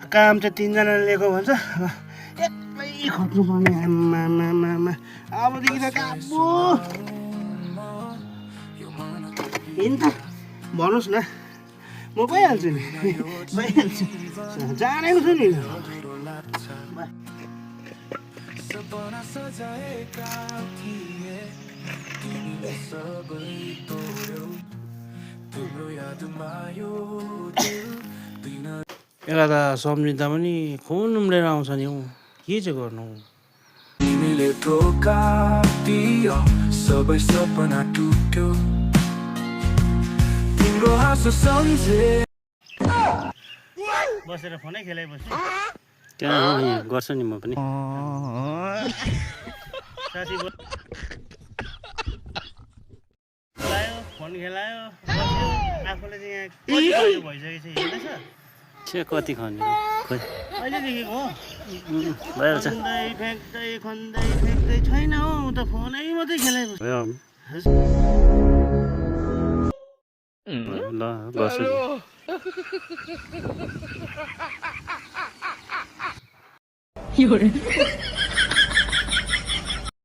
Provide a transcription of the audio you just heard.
काम चाहिँ तिनजनाले लिएको भन्छ एक्लै खट्नुपर्ने आम्मामामा अबदेखि त काबु हिँड त भन्नुहोस् न म भइहाल्छु नि भइहाल्छु जानेको छु नि यसलाई त सम्झिँदा पनि खुन उम्लेर आउँछ नि हौ के चाहिँ गर्नु तिमीले धोका दियो सबै सपना टुट्यो तिम्रो हाँसो सम्झे बसेर फोनै खेलाइबस्छु त्यहाँ गर्छु नि म पनि साथी खेलायो फोन खेलायो बस्यो आफूले चाहिँ यहाँ कति बाटो भइसकेको छ हेर्दैछ छे कति खाने खोइ अहिलेदेखिको हो भइहाल्छ खन्दै फ्याँक्दै छैन हौ त फोनै मात्रै खेलाइबस्छु भयो ल गर्छु नि